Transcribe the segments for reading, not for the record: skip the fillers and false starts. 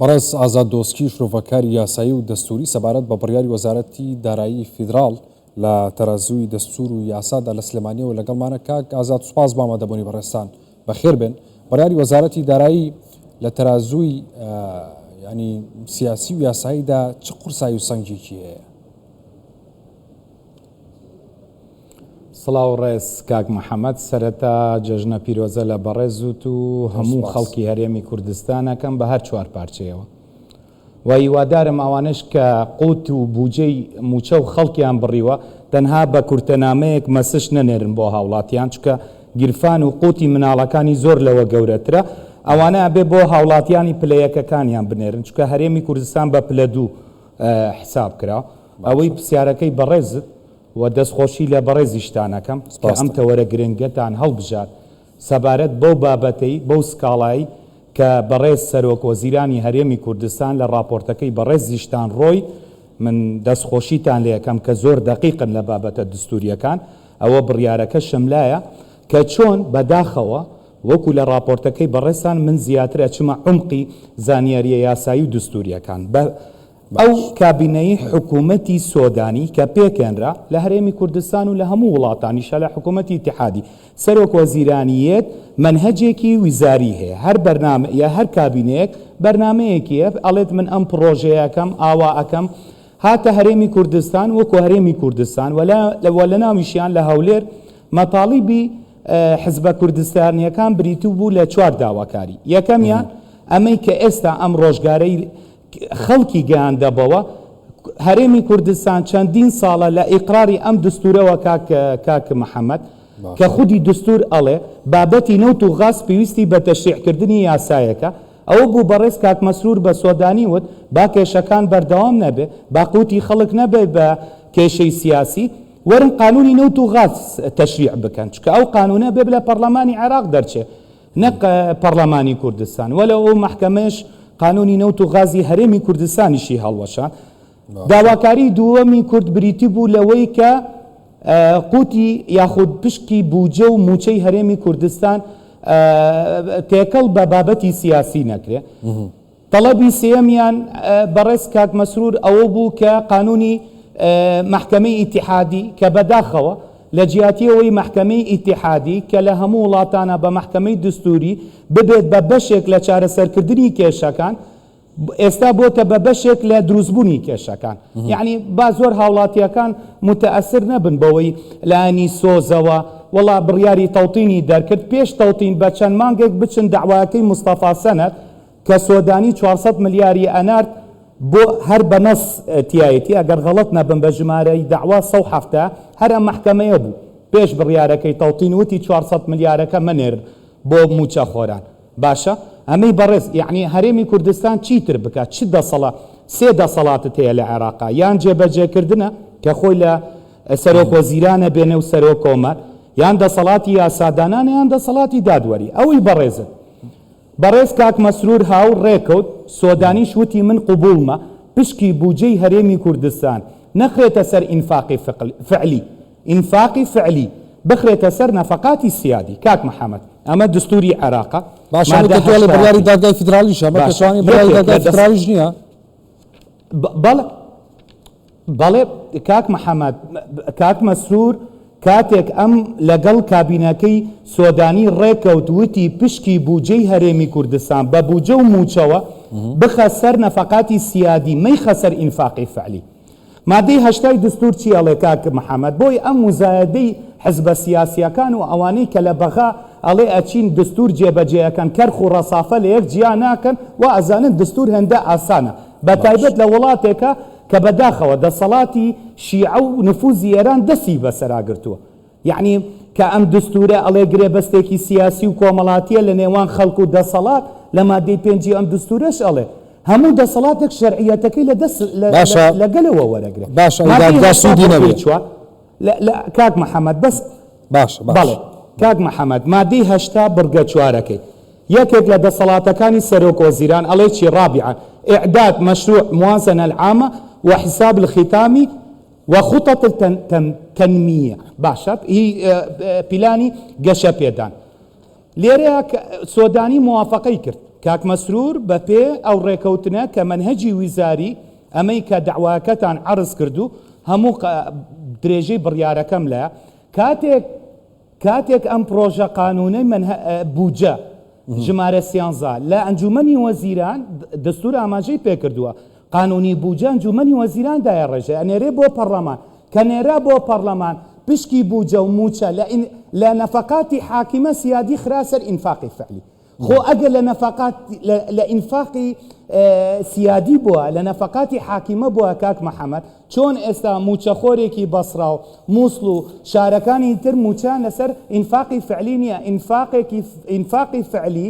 بەڕێز ئازاد دۆسکی شرۆڤەکاری یاسایی و دەستووری سەبارەت بە بڕیاری وەزارەتی دارایی فیدراڵ لە تەرازووی دەستوور و یاسادا لە سلێمانیەوە لەگەڵمانە. کاک ئازاد سوپاس بۆ ئامادەبوونی بەڕێزتان، بەخێر بێن. بڕیاری وەزارەتی دارایی لە تەرازووی یانی سیاسی و یاساییدا چ قورسایی و سەنگێکی هەیە؟ سڵاو ڕێز کاک محەمەد، سەرەتا جەژنە پیرۆزە لە بەڕێزت و هەموو خەڵکی هەرێمی کوردستان ئەکەم بە هەر چوار پارچەیەوە و هیوادارم ئەوانەش کە قوت و بوجەی موچە و خەڵکیان بڕیوە تەنها بە کورتەنامەیەک مەسج نەنێرن بۆ هاوڵاتیان چونکە گیرفان و قوتی مناڵەکانی زۆر لەوە گەورەترە ئەوانە ئەبێ بۆ هاوڵاتیانی پلە یەکەکانیان بنێرن چونکە هەرێمی کوردستان بە پلە دوو حساب کرا. ئەوەی پرسیارەکەی بەڕێزت و دەستخۆشی لە بەڕێزیشتان ئەکەم کە ئەم تەوەرە گرنگەتان هەڵبژارد سەبارەت بەو بابەتەی بەو سکاڵای کە بەڕێز سەرۆک وەزیرانی هەرێمی کوردستان لە ڕاپۆرتەکەی بەڕێزیشتان ڕۆی من دەستخۆشیتان لێ ئەکەم کە زۆر دەقیقن لە بابەتە دستوریەکان ئەوە بڕیارەکەشم لایە کە چۆن بەداخەوە وەکو لە ڕاپۆرتەکەی بەڕێزتان من زیاتر ئەچمە عومقی زانیاریە یاسایی و دستوریەکان بە ئەو کابینەی حکوومەتی سۆدانی کە پێکهێنرا لە هەرێمی کوردستان و لە هەموو وڵاتانیشا لە حکوومەتی ئیتیحادی سەرۆک وەزیرانی یەت مەنهەجێکی ویزاری هەیە هەر بەرنامە یا هەر کابینەیەک بەرنامەیەکی هەیە ئەڵێت من ئەم پڕۆژەیە ئەکەم ئاوا ئەکەم هاتە هەرێمی کوردستان وەکو هەرێمی کوردستان و لە لە ناویشیان لە هەولێر مەتاڵیبی حزبە کوردستانیەکان بریتی بوو لە چوار داواکاری یەکەمیان ئەمەی کە ئێستا ئەم ڕۆژگارەی خەڵکی گەیاندە بەوە هەرێمی کوردستان چەندین ساڵە لە ئیقراری ئەم دستورەوە کاک کاک محەمەد کە خودی دستور ئەڵێ بابەتی نەوت و غاز پێویستی بە تەشریع کردنی یاسایەکە ئەوە بوو بەڕێز کاک مەسرور بە سۆدانی وت با کێشەکان بەردەوام نەبێ با قوتی خەڵک نەبێ بە کێشەی سیاسی وەرن قانونی نەوت و غاز تەشریع بکەن چونکە ئەو قانونە بێ لە پەڕلەمانی عێراق دەرچێ نەک پەڕلەمانی کوردستان وەلو ئەو مەحکەمەیەش قانونی نەوت و غازی هەرێمی کوردستانیشی هەڵوەشاند. داواکاری دووەمی کورد بریتی بوو لەوەی کە قوتی یاخود پشکی بوجە و موچەی هەرێمی کوردستان تێکەڵ بە بابەتی سیاسی نەکرێ. تەڵەبی سێیەمیان بەڕێز کاک مەسرور ئەوە بوو کە قانوونی مەحکەمەی ئیتیحادی کە بەداخەوە لە جیاتی ئەوەی مەحکەمەی ئیتیحادی کە لە هەموو وڵاتانا بە مەحکەمەی دستووری ببێت بە بەشێک لە چارەسەرکردنی کێشەکان ئێستا بۆتە بە بەشێک لە دروستبوونی کێشەکان. یەعنی با زۆر هاوڵاتییەکان موتەئەسر نەبن بەوەی لایەنی سۆزەوە وەڵا بڕیاری تەوتینی دەرکرد پێش تەوتین بە چەند مانگێک بچن دەعوایەکەی مستەفا سەنەد کە سۆدانی 400 ملیاری ئەنارد بۆ هەر بە نەس تیایەتی ئەگەر غەڵەت نەبم بە ژمارەی دەعوا 170 هەر ئەم مەحکەمەیە بوو پێش بڕیارەکەی تەوتین وتی 400 ملیارەکە مەنێرن بۆ مووچەخۆران باشە ئەمەی بەڕێز یەعنی هەرێمی کوردستان چیتر بکات چ دەسەڵا سێ دەسەڵاتت هەیە لە عێراقا یان جێبەجێکردنە کە خۆی لە سەرۆک وەزیرانە بێنێ و سەرۆک کۆمار یان دەسەڵاتی یاسادانانە یان دەسەڵاتی دادوەری ئەوەی بەڕێزت بەڕێز کاک مەسرور هاو ڕێکەوت سۆدانیش وتی من قبوڵمە پشکی بوجەی هەرێمی کوردستان نەخرێتە سەر ئینفاقی فعلی ئینفاقی فعلی بخرێتە سەر نەفەقاتی سیادی کاک محمد ئەمە دستوری عێراقە باشە ئەمە مادە کە تۆ ئەڵێی 80 بڕیاری دادگای فیدراڵیشە ئەمە باشە پێچەوانەی بڕیاری یەکێک دادگای لە دەس فیدراڵیش نییە؟ بەڵێ بەڵێ کاک محمد کاک مەسرور کاتێک ئەم لەگەڵ کابینەکەی سۆدانی ڕێکەوت وتی پشکی بوجەی هەرێمی کوردستان بە بوجە و موچەوە بخە سەر نەفەقاتی سیادی مەیخە سەر ئینفاقی فعلی مادەی هەشتای دستور چی ئەڵێ کاک محمد بۆی ئەم موزایەدەی حزبە سیاسیەکان و ئەوانەی کە لە بەغا ئەڵێ ئەچین دستور جێبەجێ ئەکەن کەرخ و ڕەسافە لە یەک جیا ناکەن وا ئەزانن دستور هێندە ئاسانە بە تایبەت لە وڵاتێکا کە بەداخەوە دەسەڵاتی شیعە و نفوزی ئێران دەستی بەسەرا گرتووە یەعنی کە ئەم دستورە ئەڵێ گرێبەستێکی سیاسی و کۆمەڵاتیە لە نێوان خەڵک و دەسەڵات، لە مادەی پێنجی ئەم دستورەش ئەڵێ هەموو دەسەڵاتێک شەرعیەتەکەی لە دەست لە باشە لە گەلەوە وەرەگرێ. باشە ئەی مادەی دادگا 80 سوودی بڕگەی نەبێ؟ چوار لە لە کاک محەمەد بەس باشە باشە. بەڵێ کاک محەمەد مادەی 80 بڕگە چوارەکەی یەکێک لە دەسەڵاتەکانی سەرۆک وەزیران ئەڵێ چی رابعا اعداد مشروع موازنە العامە وحساب الختامی و خطط التنمیە باشە هی پیلانی گەشەپێدان لێرەیە کە سۆدانی موافەقەی کرد. کاک مەسرور بە پێ ئەو ڕێکەوتنە کە مەنهەجی ویزاری ئەمەی کە دەعواکەتان عەرز کرد و هەموو درێژەی بڕیارەکەم لایە کاتێک کاتێک ئەم پڕۆژە قانوونەی مەنهە بودجە ژمارە سیانزە لە ئەنجوومەنی وەزیران دەستوور ئاماژەی پێکردووە قانوونی بودجە ئەنجوومەنی وەزیران دایەڕێژێ ئەنێرێ بۆ پەڕلەمان کە نێرا بۆ پەڕلەمان پشکی بودجە و مووچە لە لە نەفەقاتی حاکیمە سیادی خرا سەر ئینفاقی فعلی خۆ ئەگەر لە نەفەقات لە ئینفاقی سیادی بووە لە نەفەقاتی حاکیمە بووە کاک محەمەد چۆن ئێستا مووچەخۆرێکی بەسڕا و مووسڵ و شارەکانی تر مووچەیان لەسەر ئینفاقی فعلی نییە ئینفاقێکی ئینفاقی فعلی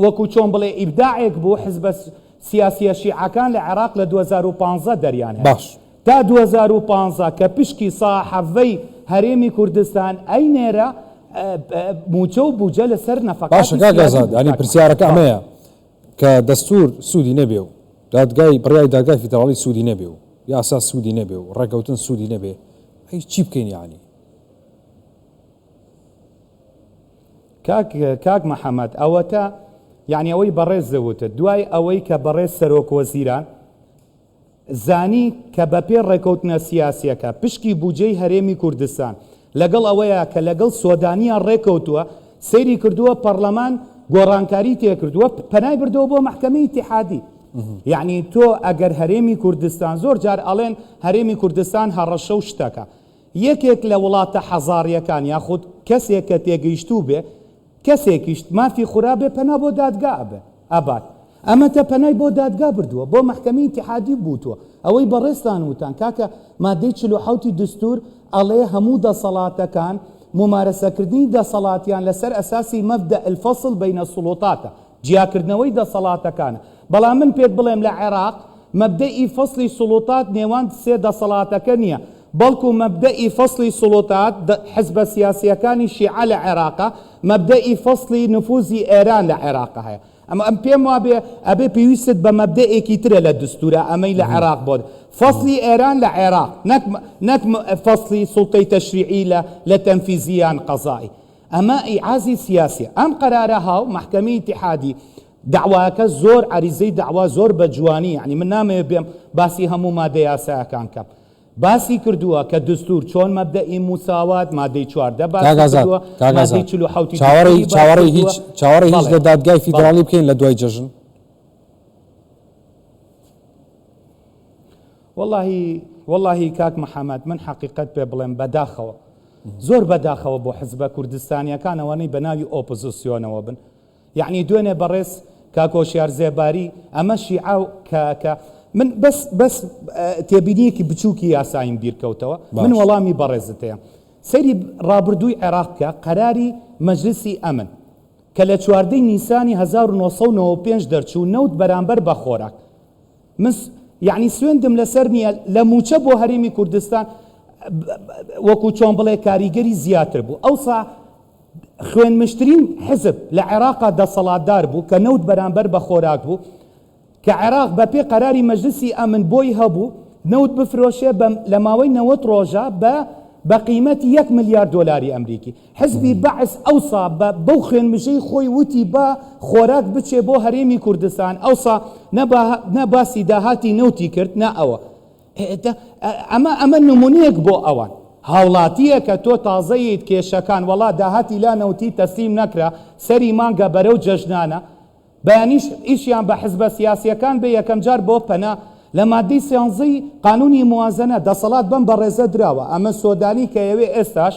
وەکو چۆن بڵێ ئیبداعێک بوو حزبە سیاسیە شیعەکان لە عێراق لە 2015 دەریان هێنا باش. تا 2015 کە پشکی سا حەڤەی هەرێمی کوردستان ئەینێرا مووچە و بوجە لەسەر باشە نەفەقاتی کاک سیادی ئازاد بوو یانی کاک محەمەد. پرسیارەکە بەڵێ. ئەمەیە کە دەستور سوودی نەبێ و دادگای بڕیاری دادگای فیدراڵی سوودی نەبێ و یاسا سوودی نەبێ و ڕێکەوتن سوودی نەبێ ئەی چی بکەین یانی؟ کاک کاک محەمەد ئەوەتە یانی ئەوەی بەڕێز وتت دوای ئەوەی کە بەڕێز سەرۆک وەزیران زانی کە بەپێ ڕێکەوتنە سیاسیەکە پشکی بوجەی هەرێمی کوردستان لەگەڵ ئەوەیا کە لەگەڵ سۆدانیا ڕێکەوتووە سەیری کردووە پەڕلەمان گۆڕانکاری تێکردووە پەنای بردەوە بۆ مەحکەمەی ئیتیحادی یەعنی تۆ ئەگەر هەرێمی کوردستان زۆر جار ئەڵێن هەرێمی کوردستان هەڕەشە و شتەکە یەکێک لە وڵاتە حەزاڕیەکان یاخود کەسێک کە تێگەیشتوو بێ کەسێکیش مافی خورابێ پەنا بۆ دادگا ئەبێ ئەبات ئەمەتە پەنای بۆ دادگا بردووە بۆ مەحکەمەی ئیتیحادی بووتووە ئەوەی بەڕێزتان وتان کاکە مادەی 47 ی دستور ئەڵێ هەموو دەسەڵاتەکان مومارەسەکردنی دەسەڵاتیان لەسەر ئەساسی مبدأ الفصل بین السلطات ە جیاکردنەوەی دەسەڵاتەکانە. بەڵام من پێت بڵێم لە عێراق مەبدەئی فەسڵی سوڵوتات نێوان سێ دەسەڵاتەکە نییە، بەڵکو مەبدەئی فەسڵی سوڵوتات حزبە سیاسییەکانی شیعە لە عێراقە، مەبدەئی فەسڵی نفوزی ئێران لە عێراقە هەیە. ئەمە ئەم پێم وابێ ئەبێ پێویستت بە مەبدەئێکی ترە لە دستورا ئەمەی لە عێراق بۆ فەسڵی ئێران لە عێراق نەک نەک فەسڵی سوڵتەی تەشریعی لە لە تەنفیزی یان قەزائی. ئەمە ئیعازی سیاسیە. ئەم قەرارە هاو مەحکەمەی ئیتیحادی دەعواکە زۆر عەریزەی دەعوا زۆر بە جوانی یەعنی من نامەوێ بێم باسی هەموو مادە یاسایەکان کەم باسی کردووە کە دستور چۆن مەبدەئی موساوات مادەی 14 کاک باسی ئازاد کردووە کاک مادەی ئازاد 47 ی چاوەڕێی دستوری باس چاوەڕێی کردووە هیچ چاوەڕێی هیچ بەڵێ لە دادگای بەڵێ فیدراڵی بکەین لە دوای جەژن؟ وەڵاهی وەڵاهی کاک محەمەد من حەقیقەت پێ بڵێم بەداخەوە زۆر بەداخەوە بۆ حزبە کوردستانیەکان ئەوانەی بەناوی ئۆپۆزسیۆنەوە بن یەعنی دوێنێ بەڕێز کاک هۆشیار زێباری ئەمە شیعە کە کە من بەس بەس تێبینیەکی بچووکی یاساییم بیرکەوتەوە من باش. وەڵامی بەڕێزت هەیە سەیری ڕابردووی عێراق بکە قەراری مەجلسی ئەمن کە لە چواردەی نیسانی 1995 دەرچوو نەوت بەرامبەر بە خۆراک من یەعنی سوێندم لەسەر نییە لە مووچە بۆ هەرێمی کوردستان وەکو چۆن بڵێ کاریگەری زیاتر بوو ئەوسا خوێنمژترین حزب لە عێراقا دەسەڵاتدار بوو کە نەوت بەرامبەر بە خۆراک بوو کە عێراق بەپێ قەراری مەجلسی ئەمن بۆی هەبوو نەوت بفرۆشێ بە لە ماوەی 90 ڕۆژە بە بە قیمەتی یەک ملیار دۆلاری ئەمریکی حزبی بەعس ئەوسا بە بەو خوێنمژەی خۆی وتی با خۆراک بچێ بۆ هەرێمی کوردستان، ئەوسا نە با نە باسی داهاتی نەوتی کرد نە ئەوە. ئەمە ئەمە نمونەیەک بۆ ئەوان. هاوڵاتییەکە تۆ تازەیت کێشەکان وەڵا داهاتی لا نەوتی تەسلیم نەکرا سەری مانگە بەرەو جەژنانە بەیانیش ئیشیان بە حزبە سیاسیەکان بێ یەکەمجار بۆ پەنا لە مادەی سیانزەی قانونی موازنە دەسەڵات بەم بەڕێزە دراوە ئەمە سۆدانی کە ئەیەوێ ئێستاش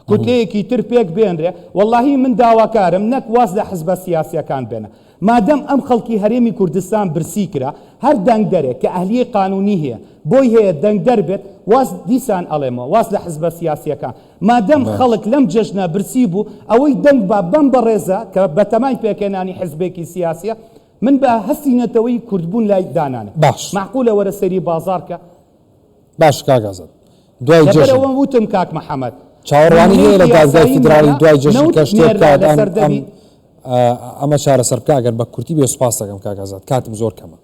کوتلەیەکی تر پێک بێنرێ وەڵاهی من داواکارم نەک واز لە حزبە سیاسیەکان بێنە مادەم ئەم خەڵکی هەرێمی کوردستان برسی کرا هەر دەنگدەرێک کە ئەهلیەی قانونی هەیە بۆی هەیە دەنگدەر بێت واز دیسان ئەڵێمەوە واز لە حزبە سیاسیەکان مادەم خەڵک لەم جەژنە برسی بوو، ئەوەی دەنگ با بەم بەڕێزە کە بەتەمای پێکهێنانی حزبێکی سیاسیە، من بە هەستی نەتەوەیی کوردبوون لای دانانێم. باش. مەعقولە وەرە سەیری بازاڕ کە. باش کاک ئازاد. دوای لەبەر جەژن. ئەوە وتم کاک محەمەد. چاوەڕوانی هەیە لە نمونەیەکی دادگای یاسایی فیدراڵی مانا دوای جەژن نەوت کە شتێ نێررا بکات لە ئەم ئەم سەردەمی. ئەمە چارەسەر بکا ئەگەر بە کورتی بێ سوپاست دەکەم کاک ئازاد کاتم زۆر کەمە.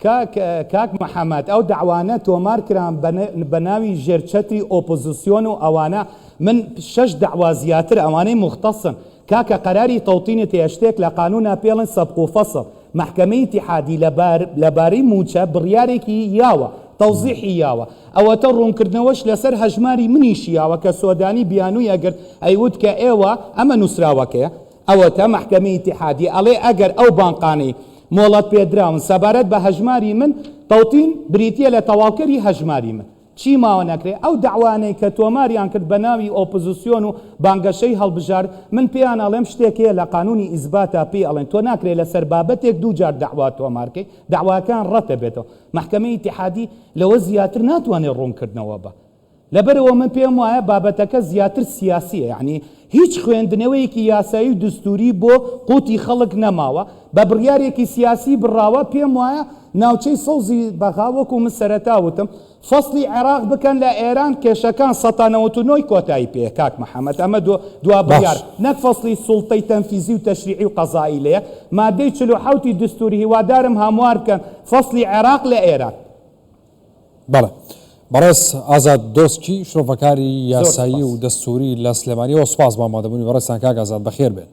کاک کاک محمد ئەو دەعوانە تۆمار کران بە ناوی ژێر چەتری ئۆپۆزسیۆن و ئەوانە من شەش دەعوا زیاتر ئەوانەی موختەسن کاکە قەراری تەوتینت هەیە شتێک لە قانونا پێڵن سبق و فصل مەحکەمەی ئیتیحادی لە بارەی مووچە بڕیارێکی یاوە تەوزیحی یاوە ئەوەتە ڕوونکردنەوەش لەسەر هەژماری منیشی یاوە کە سۆدانی بیانووی ئەگرت ئەیوت کە ئێوە ئەمە نووسراوەکەیە ئەوەتە مەحکەمەی ئیتیحادی ئەڵێ ئەگەر ئەو بانقانەی مۆڵەت پێدراون سەبارەت بە هەژماری من تەوتین بریتیە لە تەواوکەری هەژماری من چی ماوە نەکرێ؟ ئەو دەعوانەی کە تۆماریان کرد بە ناوی ئۆپزسیۆن و بانگەشەی هەڵبژارد، من پێیان ئەڵێم شتێک هەیە لە قانونی ئیسباتا پێی ئەڵێن تۆ ناکرێ لەسەر بابەتێک دوو جار دەعوا تۆمار کەی، دەعواکان ڕەتەبێتەوە. مەحکەمەی ئیتیحادی لەوە زیاتر ناتوانێ ڕوونکردنەوە بە. لەبەرئەوە من پێم وایە بابەتەکە زیاتر سیاسیە، یەعنی هیچ خوێندنەوەیەکی یاسایی و دستوری بۆ قوتی خەڵک نەماوە، بە بڕیارێکی سیاسی بڕاوە، پێم وایە ناوچەی سەوزی بەغا وەکو من سەرەتا وتم فەسڵی عێراق بکەن لە ئێران کێشەکان سەتا 99 کۆتایی پێیە کاک محەمەد ئەمە دوا بڕیار باش. نەک فەسڵی سوڵتەی تەنفیزی و تەشریعی و قەزایی لە یەک مادەی 47 ی دستور هیوادارم هەموار بکەن فەسڵی عێراق لە ئێران. بەڵێ بەڕێز ئازاد دۆسکی شرۆڤەکاری زۆر یاسایی سوپاس. و دەستوری لە سلێمانیەوە سوپاس بۆ ئامادەبوونی بەڕێزتان کاک ئازاد بەخێر بێن.